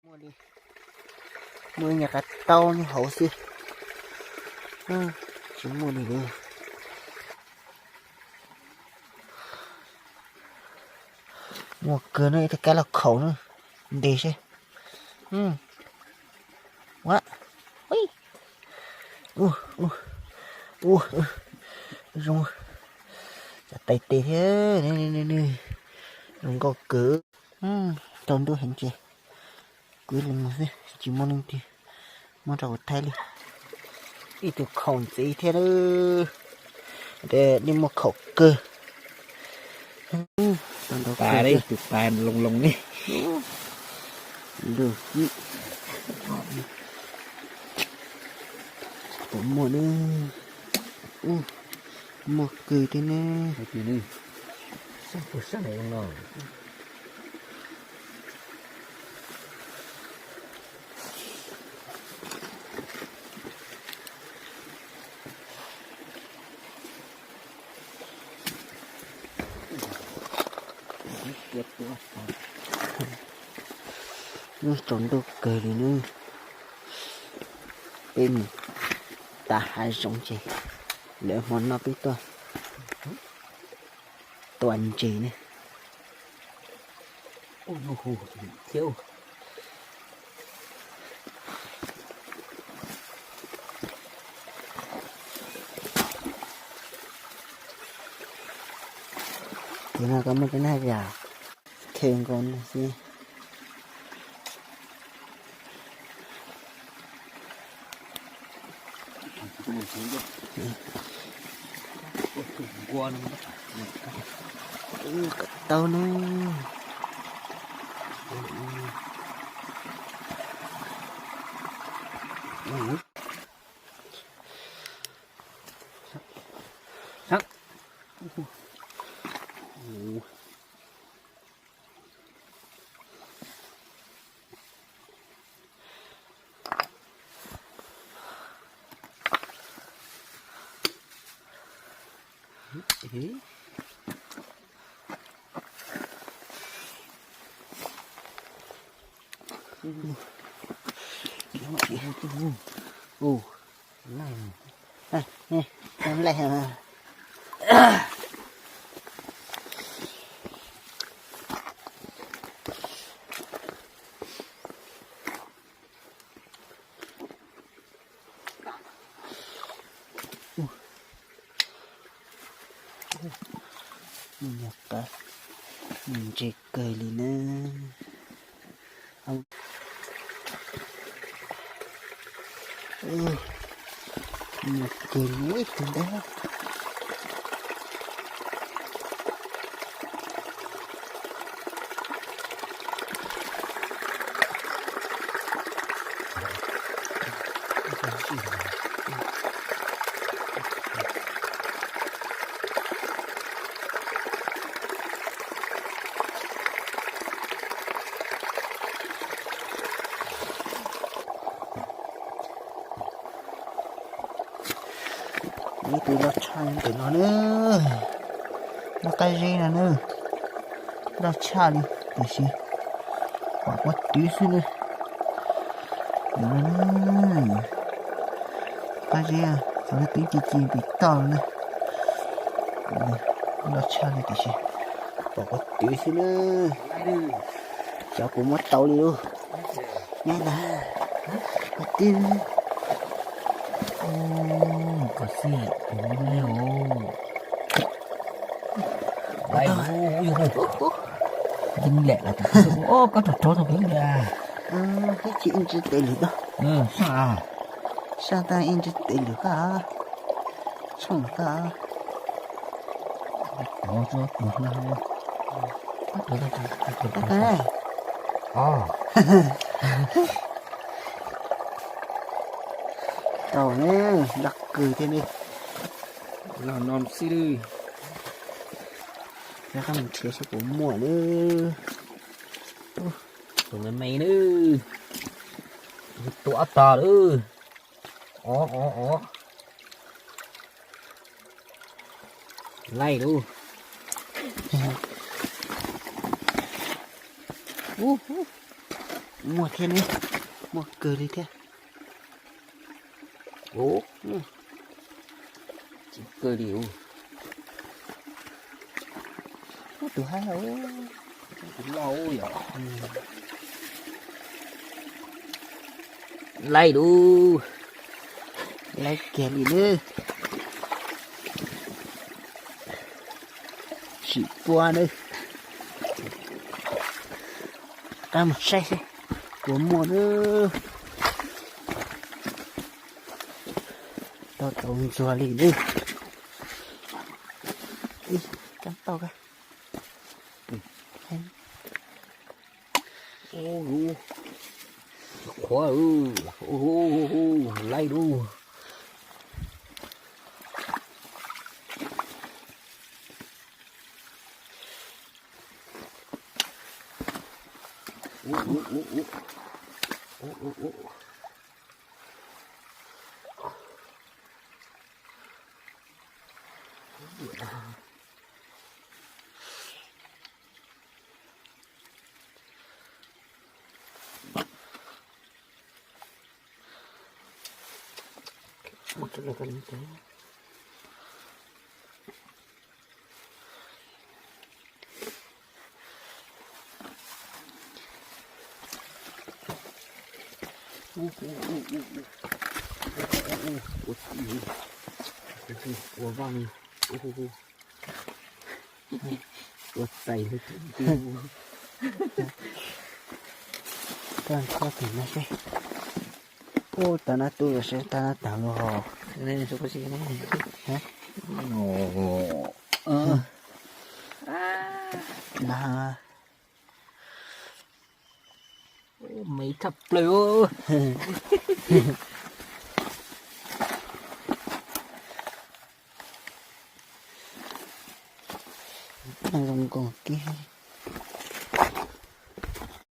Muaj li, muaj ib nyuag qab taub nyob hauv xwb, tsis muaj li lawm. Muaj kawg no, ib tug kab los khaum na, ntes seb. Ua, ua, ua, zoo, cas tais tes thiab, zoo nkauj kawg. Tau ntuj heev ces kuv ib leeg mus xwb, tsis muaj leej twg muab rau kuv thaij li. Ib tug khaum ntxiv thiab, nej muaj khaum kawg. Tus pas loo loo ne. Lug, puas muaj ne? Muaj kawg thiab ne. Ntuj tsaus ntuj kawg li nawb. Peb mus tav hav zoov ces lawv hmo no peb tuaj tua ntses ne. Tus no koj muaj tej nab yas khe nkaus no xwb. Tau ne. Mus nyuag qab, mus ntse kawg li na. Mus kawg li ib tug ntawd. Ib tug loj tshaj ntawm no na, lub qab zeb no na, loj tshaj li tiam sis pom pob tw xwb na. Qab zeb qhov twb ci ci pim toj na, loj tshaj li tiam sis pom pob tw xwb na. Xyov puas muab tau li lauj. Nyob ntag, pob tw. Koj xij tus no ne. Yeej lem los tus, o, koj rog rog tus kheev li. Ib tsi ib ntsis tes lwm no. Saj, saj tag ib ntsis tes lwm koj, tshooj koj. Tau ne, loj kawg thiab ne. Los no xwb. Rov qab mus nrhiav saib puas muaj na. Tus me me na, tua tag lawm. O, o, o. Laij lauj. Muaj thiab ne, muaj kawg li thiab. Ub, tsis kawg li. Ub, tus hab, tus loj yom. Laib lub, laib kiag li nawb. Sim pua nawb. Rov qab mus saib seb puas muaj nawb. Tau tau ntxuag li nawb. Ib, cab tau ka. Qhuav, laib lub. Ua txij, ua vaj, ua txais. Koj ntxhab tus no seb. Ub, tag nab tub los seb tag nab tag los hos. Na, me thaj plaws. Zoo nkaus kiag.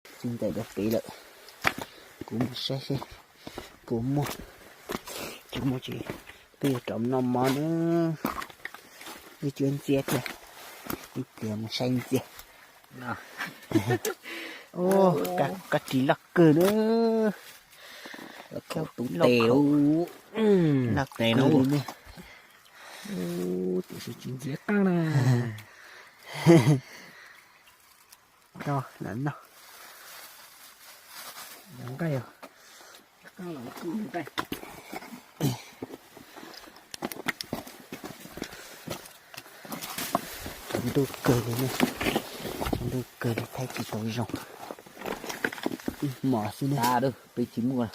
Tsis ncaim dab pem lawm. Kuv mus saib seb puas muaj. Tsis muaj ces peb yuav rov noj mov na. Wb cuab ntxiab thiab, ib pliag mus saib ntxiag. Ub, kab ris loj kawg na. Kab tus tes loj kawg li ne. Ub, tiam sis tsis ntxiv qab na. Noj, lam noj. Nqaij os. Tsaus ntuj kawg li ne, tsaus ntuj kawg li thaij tsis tau zoo. Ib hmos xwb ne. Peb tsis muaj,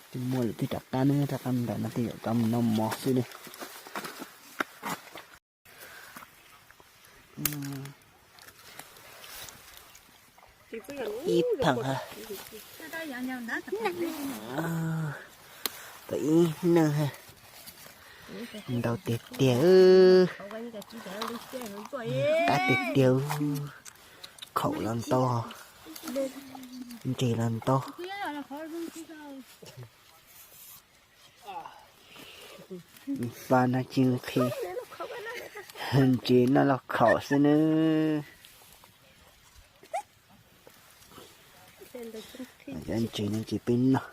tsis muaj lawm twb rov qab ne, rov qab ntawm no tej zaum rov mus noj mov xwb ne. Ib pheem ha. Tau ib neeg ha. Ntau tiag tiag. Qab tiag tiag. Khaum los ntau, ntses los ntau. Pas no tsis nqhis, ntses no los khaum xwb nawb. Cov ntses no ces peb noj.